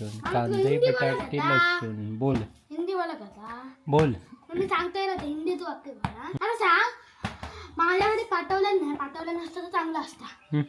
कांदे, बटाटे, लसूण. बोल. हिंदी बोला कसा? बोल. मी सांगतोय ना, ते हिंदीच वाक्य बोला. आता सांग, माझ्यामध्ये पाठवलं नाही, पाठवलं नसतं तर चांगलं असतं. हं.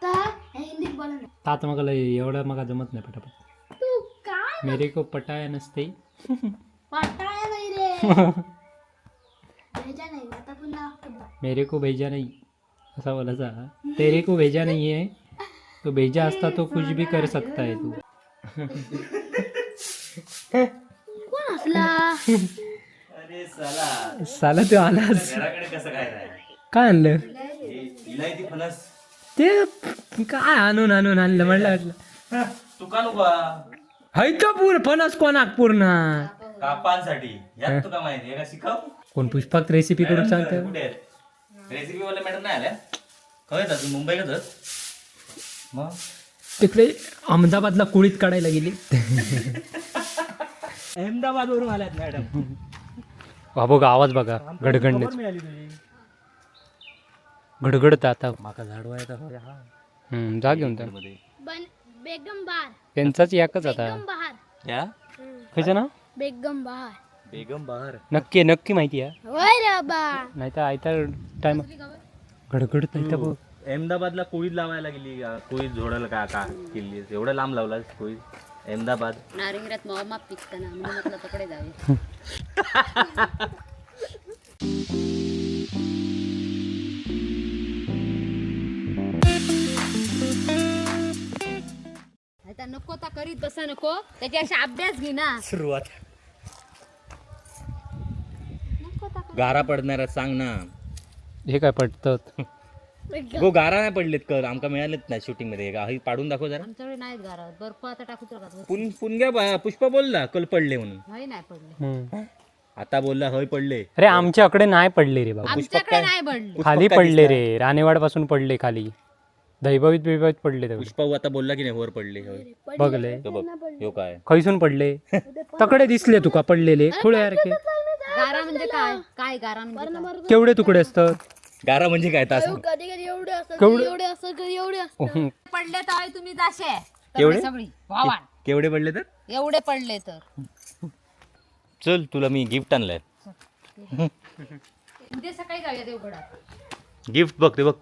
तर हे हिंदीत बोला ना. तात मग एवढं मग जमत नाही पटापट. तू काय? मेरे को पटाया नसते. पटाया नाही रे, भेजा नाही. आता पुन्हा वाक्य बोल. मेरे को भेजा नहीं असा बोलायचा. तेरे को भेजा नहीं है तो भेजा असता तो कुछ भी कर सकता है तू. कोण असला? अरे साला. साला, तू आलास? घराकडे कसं काय नाही? काय आणलं? हे इलायती फणस. ते काय आणून आणून आणलं म्हणलं वाटलं. तुका नको. हाय तर पूर फणस कोणाक पूर्ण? कापांसाठी यात तुका माहिती आहे का? शिकव. कोण पुष्पाक रेसिपी करून सांगते? कुठे रेसिपी वाले मॅडम नाही आल्या? खरंच अजून मुंबईतच मग. तिकडे अहमदाबादला कुळीत काढायला गेली. अहमदाबाद वरून आल्यात मॅडम. हा बघा, आवाज बघा गडगडण्याचा. मिळाली तुझी. गडगडत आता. माका झाडू आहे तर. जा घेऊन त्या. मध्ये. बन बेगम बहार. त्यांचाच याकच आता. बेगम बहार. या. खयचं ना? बेगम बहार. बेगम बहार. नक्की नक्की माहिती आहे. होय रे बा. नाही तर आयता टाइम गडगडत नाही तर बघ. अहमदाबादला कोळीत लावायला गेली का? कोळीत झोडल का का केली? एवढं लांब लावला कोळीत अहमदाबाद. नारंगीरात मावा माप पिकताना म्हणून म्हटलं तकडे जावे. आता नको ता करीत बसा, नको त्याची अशी अभ्यास घे ना. सुरुवात. गारा पडणार सांग ना. हे काय पडतात? गो गारा नाही पडलेत कर आमका मिळालेत नाही शूटिंग मध्ये. हे पाडून दाखव जरा. आमच्याकडे नाहीत घरात बर्फ, आता टाकू तर. पुन पुनग्या पुष्पा बोलला कल पडले म्हणून. नाही, नाही पडले. हम्म. आता बोलला हय पडले. अरे, आमच्याकडे नाही पडले रे बाबा. आमच्याकडे नाही पडले. खाली पडले रे, राणेवाड पासून पडले खाली, दैभवीत बिभवीत पडले तेवढे. पुष्पा आता बोलला की नाही वर पडले होय. बघले. तो बघ, ह्यो काय? खैसून पडले? तकडे दिसले तुका पडलेले खुळ्यासारखे? गारा म्हणजे काय? काय गारा म्हणजे काय? केवढे तुकडे असतात? गारा म्हणजे काय तास? कधी कधी एवढे असतात. केवढे? एवढे असतात, कधी एवढे असतात. पडले तर तुम्ही जाशे. केवढे? सगळी वावान. केवढे पडले तर? एवढे पडले तर. चल, तुला मी गिफ्ट आणलंय. उद्या सकाळी जाऊया देवगडात. गिफ्ट बघ, ते बघ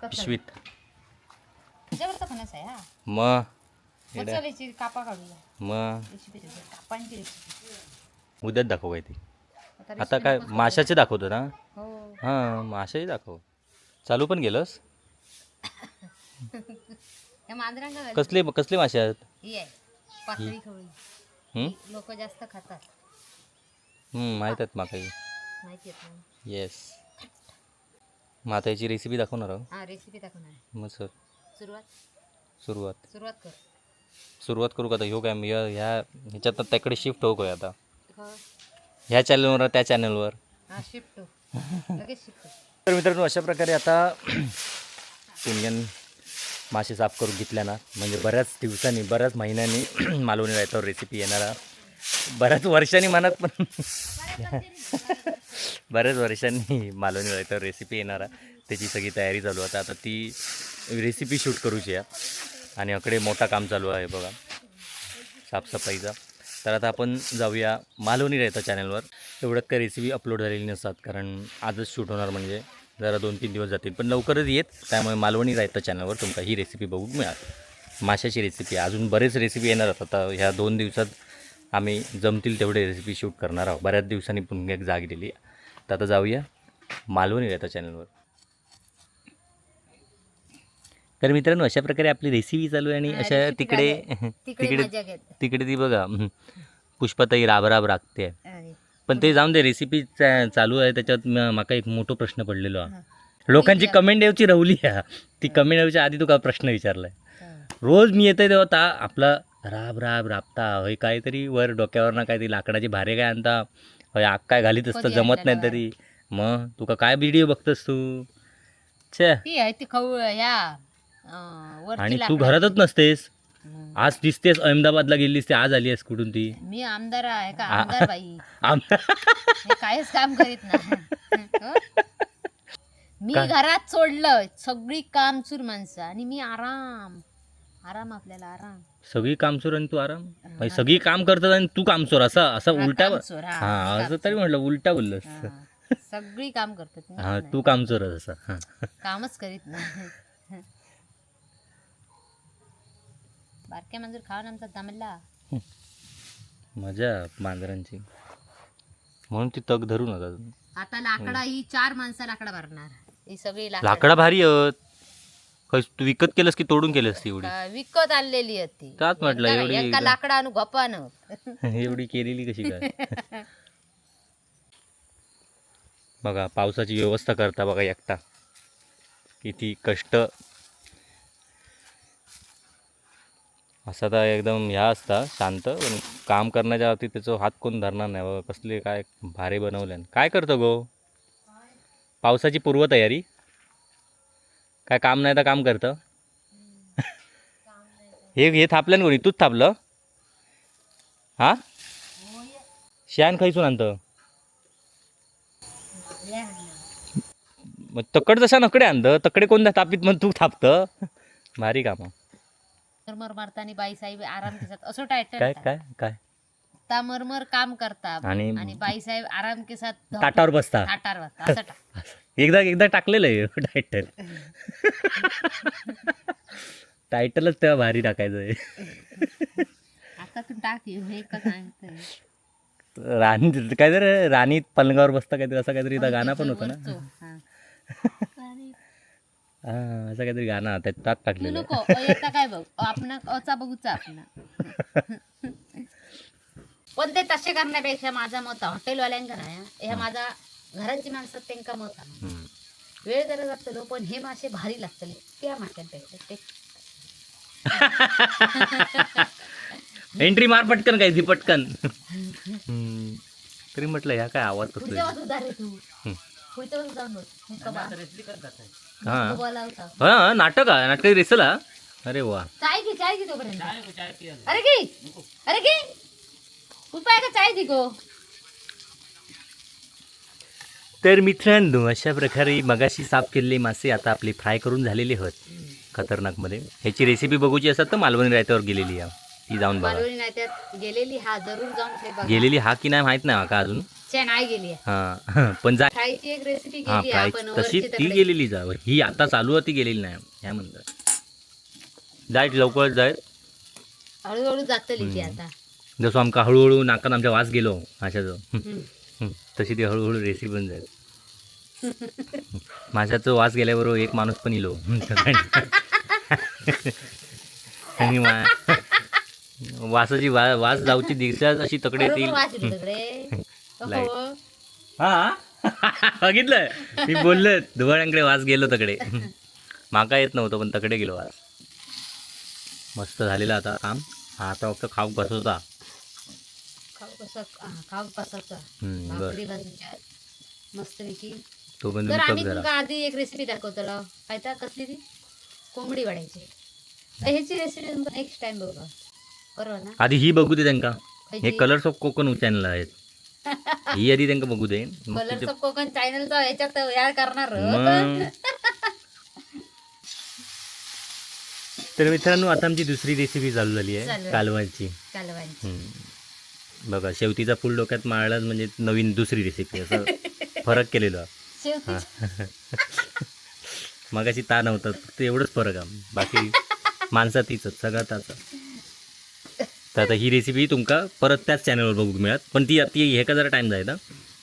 पिशवीत. त्याच्यावरचा फणस आहे हा. मग. मग चल, याची कापा काढूया. मग. रेसिपी, कापांची रेसिपी. उद्याच दाखव काय ती. आता आता काय माशाचे दाखवतो ना? हो. हां, माशाचे दाखव. चालू पण गेलंस. या मांजरांका घाल. कसले कसले मासे आहेत? ही आहे पातळी खवळी. हम्म? लोक जास्त खातात. माहीत आहेत माका ही. माहिती आहे ना? येस, मग आता याची रेसिपी दाखवणार आहो. हा, रेसिपी दाखवणार. मग सर. सुरुवात. सुरुवात. सुरुवात कर. सुरुवात करू का आता? ह्यो काय मी ह्या ह्याच्यात त्याकडे शिफ्ट हो काय आता? हो. ह्या चॅनलवर त्या चॅनलवर. हा, शिफ्ट हो. लगेच शिफ्ट हो. तर मित्रांनो, अशा प्रकारे आता पुणग्यान मासे साफ करून घेतल्या ना, म्हणजे बऱ्याच दिवसांनी, बऱ्याच महिन्यांनी मालवणी रायतावर रेसिपी येणार. बऱ्याच वर्षांनी म्हणत पण बऱ्याच वर्षांनी मालवणी रायतावर रेसिपी येणार, त्याची सगळी तयारी चालू आहे. आता आता ती रेसिपी शूट करूची आहे आणि अकडे मोठा काम चालू आहे बघा साफसफाईचा. तर आता आपण जाऊया मालवणी रायता चॅनलवर. एवढ्यात काही रेसिपी अपलोड झालेली नसतात, कारण आजच शूट होणार, म्हणजे जरा 2-3 दिवस जातील, पण लवकरच येत. त्यामुळे मालवणी रायता चॅनलवर तुमका ही रेसिपी बघू मिळाल, माशाची रेसिपी. अजून बरेच रेसिपी येणार आहेत. आता ह्या 2 दिवसात आम्ही जमतील तेवढे रेसिपी शूट करणार आहोत. बऱ्याच दिवसांनी पुन्हा एक जाग दिली. तर आता जाऊया मालवणी रायता चॅनलवर. तर मित्रांनो, अशा प्रकारे आपली रेसिपी चालू आहे आणि हा, अशा recipe तिकडे चालू तिकडे तिकडे मजा घेत. तिकडे ती बघा पुष्पाताई राबराब राखते. अरे. पण ते जाऊन दे, रेसिपी चालू आहे. त्याच्यात माका एक मोठो प्रश्न पडलेलो हा. लोकांची कमेंट येऊची रवली हा. ती कमेंट येऊच्या आधी तुका प्रश्न विचारलाय. रोज मी येते तेव्हा ता आपला राब राब राबता हय, काहीतरी वर डोक्यावर ना काहीतरी लाकडाची भारे काय आणता हय, आग काय घालीत असतं कधी जमत नाही आणलेलं? तरी. मग तुका काय व्हिडिओ बघतस तू? छे. ती आहे ती खवळ ह्या वरची आणि तू लाकडं. घरातच नसतेस. हम्म. आज दिसतेस, अहमदाबादला गेलीस ते आज आली आहेस कुठून ती? मी आमदार आहे का? आमदार बाई. आम हे काहीच काम करीत नाही हं? मी काय? घरात सोडलं सगळी कामचूर माणसं आणि मी आराम आराम आपल्याला आराम. सगळी कामचोर आणि तू आराम. म्हणजे सगळी काम करतात आणि तू कामचोर, असा असा हा, उलटा. कामचोर, हा, हा, असं तरी म्हटलं, उलटा बोललंस. हा. सगळी काम करतात मी हा, नाही. तू कामचोर असा, हा. कामच करीत नाही. बारक्या मांजर खाऊन आमचा दमला. मजा मांजरांची, म्हणून ती तग धरू नका. आता लाकडा ही चार माणसं लाकडा भरणार ही सगळी लाकडं. लाकडा भारी आहेत. काय तू विकत केलंस की तोडून केलंस ती एवढी? विकत आणलेली आहेत ती. त्याच म्हटलं, एवढी एका लाकडा आणू गपानं. एवढी केलेली कशी काय? बघा, पावसाची व्यवस्था करता बघा एकटा, किती कष्ट. असा तर एकदम ह्या असता शांत, पण काम करण्याच्या बाबतीत त्याचा हात कोण धरणार नाही. बघा कसले काय भारी बनवल्यान. काय करतो गो? पावसाची पूर्वतयारी. काय काम नाही तर काम करतं. हे हे थापलं ना कोणी? तूच थापलं? हा, शान खायसून आणतं. मग तकड जशा नकडे आणतं, तकडे कोण थापीत, मग तू थापतं. भारी काम आहे. मरमर मारताना बाई साहेब आराम के साथ असं टायटल. काय काय काय? ता मरमर काम करता आणि आणि बाई साहेब आराम के साथ ताटावर बसता. ताटावर बसता असं टाक. एकदा एकदा टाकलेलं आहे टायटल. टायटलच तेव्हा भारी टाकायचं आहे. आता तू टाक हे का सांगतोय? राणी काय तर राणी पलंगावर बसता काहीतरी, असं काहीतरी एकदा गाणं पण होतं ना. वरचो, हा. हा, असं काहीतरी गाणं त्यात त्यात तू टाकलेलं आहे. नको अ येता काय बघ, अ आपणा अचा बघूचा आपणा. पण ते तसे करण्यापेक्षा माझा मत हॉटेलवाल्यांका नाही हा. ह्या माझा घरांची माणसं त्यांका मत आहे. हम्म. वेळ जरा जातलो पण हे मासे भारी लागतले त्या माशांपेक्षा ते. एंट्री मार पटकन, काय ती पटकन. हम्म. तरी म्हटलं ह्या काय आवाज कसला पुढच्या बाजू जा रे तू, पुढच्या बाजू जाऊन बस. मुका हा बोलावता. हा, नाटक आहे, नाटक रेसल हा. अरे वा. चाय घे, चाय घे तोपर्यंत. अरे घे, अरे घे, उपाय का चाय दे गो. तर मित्रांनो, अशा प्रकारे मगाशी साफ केलेले मासे आता आपले फ्राय करून झालेले आहेत खतरनाकमध्ये. ह्याची रेसिपी बघूची असेल तर मालवणी रायत्यावर गेलेली आहे, ती जाऊन बघा. मालवणी नाही त्यात गेलेली हा, जरूर जाऊन ते बघा. गेलेली हा की नाही माहित नाही माका अजून. छे, नाही गेली आहे. हा, पण जा. फ्रायची एक रेसिपी हा, गेली फ्राय आपण तशी वरची ती तकडे. गेलेली जा, ही आता चालू आहे ती गेलेली नाही. ह्या म्हणतात जायत लवकर जायत. हळूहळू जातली ती आता. जसं आमका हळूहळू नाकात आमच्या वास गेलो माशाचं, तशी ती हळूहळू रेसिपी पण जाईल. माशाचा वास गेल्याबरोबर एक माणूस पण इलो आणि वासाची वास जाऊची दिशा अशी तकडे बरोबर येतील. वास येतो सगळे. लाईट. हो. हा, बघितलं मी बोललं, धुवाळ्यांकडे वास गेलो तकडे. माका येत नव्हतं पण तकडे गेलो वास. मस्त झालेला आता काम. हा, आता फक्त खाऊ कसवता. खाऊ कसं, हा, खाऊ कसाचा. बरं. भाकरी भाजूच्या मस्तपैकी. तो पण तर तुम्ही आम्ही कप जरा. तुमका आधी एक रेसिपी दाखवतलो, काय तर कसली ती कोंबडी वड्याची. तर ह्याची रेसिपी तुमका नेक्स्ट टाइम बघा, बरोबर ना? आधी ही बघू दे त्यांका. हे खयची? कलर्स ऑफ कोकण चॅनल आहेत, ही आधी त्यांका बघू दे. मग कलर्स तिथे ऑफ कोकण चॅनलचा ह्याच्यात तयार करणार. मग तर मित्रांनो, आता आमची दुसरी रेसिपी चालू झाली आहे, चालू आहे. कालवाची. कालवांची. बघा, शेवतीचा फुल डोक्यात माळलाच म्हणजे नवीन दुसरी रेसिपी, असं फरक केलेला. शेवटी मगाशी ता नव्हता, फक्त एवढंच फरक आहे, बाकी माणसा तीच, सगळं त्याचं. तर आता ही रेसिपी तुमका परत त्याच चॅनलवर बघू मिळत, पण ती ती हे का जरा टाईम जाईल हा.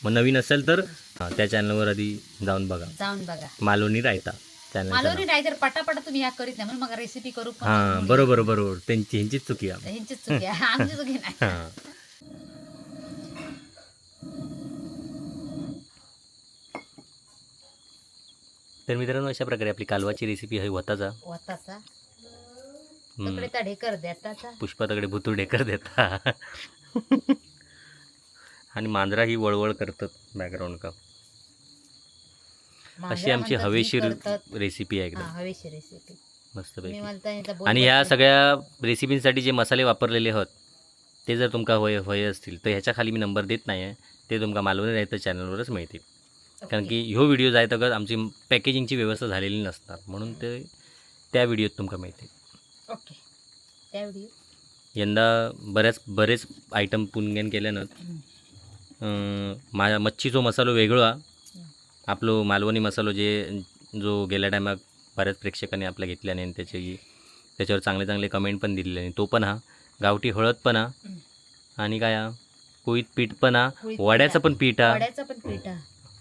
मग नवीन असेल तर हा, त्या चॅनलवर आधी जाऊन बघा. जाऊन बघा. मालवणी रायता चॅनल. मालवणी नाही तर पटापट तुम्ही ह्या करीत नाही म्हणून मग रेसिपी करू पण. हां, बरोबर बरोबर, त्यांची ह्यांचीच चुकी आहे. ह्यांचीच चुकी आहे, आमची चुकी नाही. हां. तर मित्रांनो, अशा प्रकारे आपली कालवाची रेसिपी हवी होताचा. वताचा तकडे त्या ढेकर देताचा. पुष्पा तकडे भुतू ढेकर देता आणि मांजरा ही वळवळ करतात बॅकग्राऊंड का. अशी मांजरा आमची म्हणतात, ही हवेशीर करतात. रेसिपी आहे हा, एकदम हवेशीर रेसिपी मी मस्तपैकी. म्हणता यांचा बोल आणि ह्या बसतो. सगळ्या रेसिपींसाठी जे मसाले वापरलेले आहोत ते जर तुमका हवे हवे असतील तर ह्याच्या खाली मी नंबर देत नाही आहे, ते तुमका मालवणी रायता चॅनलवरच मिळतील. कारण की ह्यो व्हिडिओ जाय तर आमची पॅकेजिंगची व्यवस्था झालेली नसणार, म्हणून ते त्या व्हिडिओत तुमका मिळतील. ओके. त्या व्हिडिओ. यंदा बरेच आयटम पुणग्यान केल्यानं माझ्या मच्छीचो मसालो वेगळो हा. आपलो मालवणी मसालो जे जो गेल्या टायमाक बऱ्याच प्रेक्षकांनी आपला घेतल्याने आणि त्याच्यावर चांगले चांगले कमेंट पण दिलेले आणि तो पण हा गावठी हळद पण हा आणि काय हा कुळीत पीठ पण हा, कुळीत पीठ वड्याचं हा. पण पीठ हा, वड्याचा पण पिठा,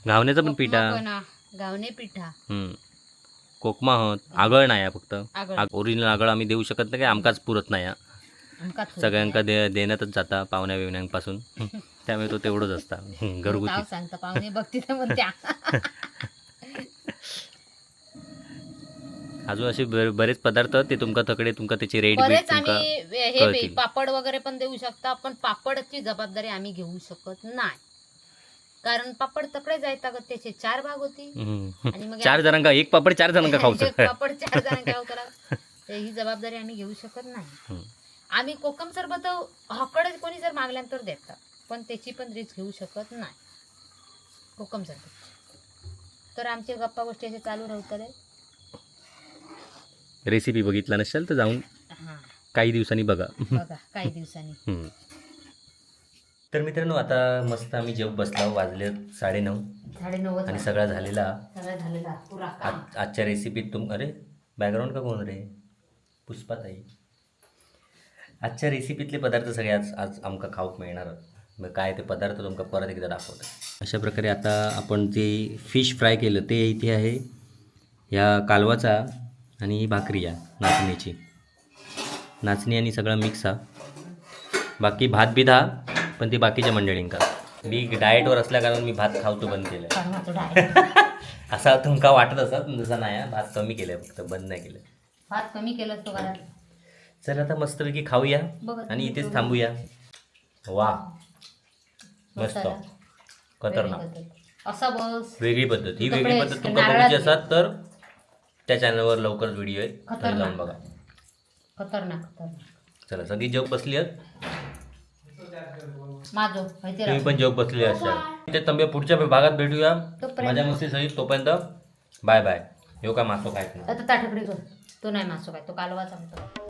घावण्याचं पण पीठ हा. पण हा, गावने पिठा. कोकमा हत आगळ नाही हा फक्त. आगळ. ओरिजिनल आगळ आम्ही देऊ शकत नाही, काय आमकाच पुरत नाही हा. आमका थोडं सगळ्यांका देण्यातच जाता पाहुण्या बिवण्यांपासून, त्यामुळे तो तेवढंच असता घरगुती. ताव सांगता पाहुणे बघते तर म्हणत्या. अजून असे बरेच पदार्थ ते तुमका तकडे तुमका त्याची रेट बीट बरेच तुमका आम्ही हे कळतील. पापड वगैरे पण देऊ शकता, पण पापडची जबाबदारी आम्ही घेऊ शकत नाही, कारण पापड तकडे जायता ग, त्याचे 4 भाग होती. आणि मग 4 जणांका एक पापड, 4 जणांका खाऊ एक शकता. पापड 4 जणांका खाऊ करा, तर ही जबाबदारी आम्ही घेऊ शकत नाही. आम्ही कोकम सरबत हकडे कोणी जर मागल्यानंतर देतात, पण त्याची पण रिस्क घेऊ शकत नाही कोकम सरबत. तर आमचे गप्पा गोष्टी असे चालू राहतले. रेसिपी बघितला नसेल तर जाऊन हां काही दिवसांनी बघा. बघा काही दिवसांनी. तर मित्रांनो आता मस्त आम्ही जेव बसला, वाजले 9:30 9:30 आणि सगळा झालेला सगळं झालेला पुरा काम. आजच्या रेसिपीत अरे बॅकग्राऊंड का कोण रे पुष्पाताई. आजच्या रेसिपीतले पदार्थ सगळे आज आज आमका खाऊक मिळणार. मग काय ते पदार्थ तुमका परत एकदा दाखवतो. अशा प्रकारे आता आपण जे फिश फ्राय केलं ते इथे आहे ह्या कालवाचा आणि ही भाकरी आहे नाचणीची, नाचणी आणि सगळा मिक्स हा. बाकी भात बी हा, पण ते बाकीच्या मंडळींका. मी डाएटवर असल्या कारण मी भात खावतो बंद केलं. परमाचं डाएट. असा तुमका वाटत असा तसा नाही हा. भात कमी केलंय फक्त, बंद नाही केलं. भात कमी केलं तो घरात. चल आता मस्तपैकी खाऊया बघा आणि इथेच थांबूया. वा मस्त, मसाला. खतरनाक. वेगळी पद्धत. असा बस वेगळी पद्धत ही, तकडे वेगळी पद्धत तुमका नारळात बघूची असाल तर त्या चॅनलवर लवकरच व्हिडिओ आहे, तर खतरनाक. जाऊन बघा. खतरनाक खतरनाक. चला सगळी जेव बसली आहेत, माझो माहिती तुम्ही पण जेव बसले असाल ते तंबे पुढच्या भागात भेटूया तोपर्यंत- माझ्या मस्ती सहित. तोपर्यंत बाय बाय. ह्यो काय मासो खायत नाही. आता ताटकडे कर, तो नाही मासो काय, तो कालवाचा म्हणतो.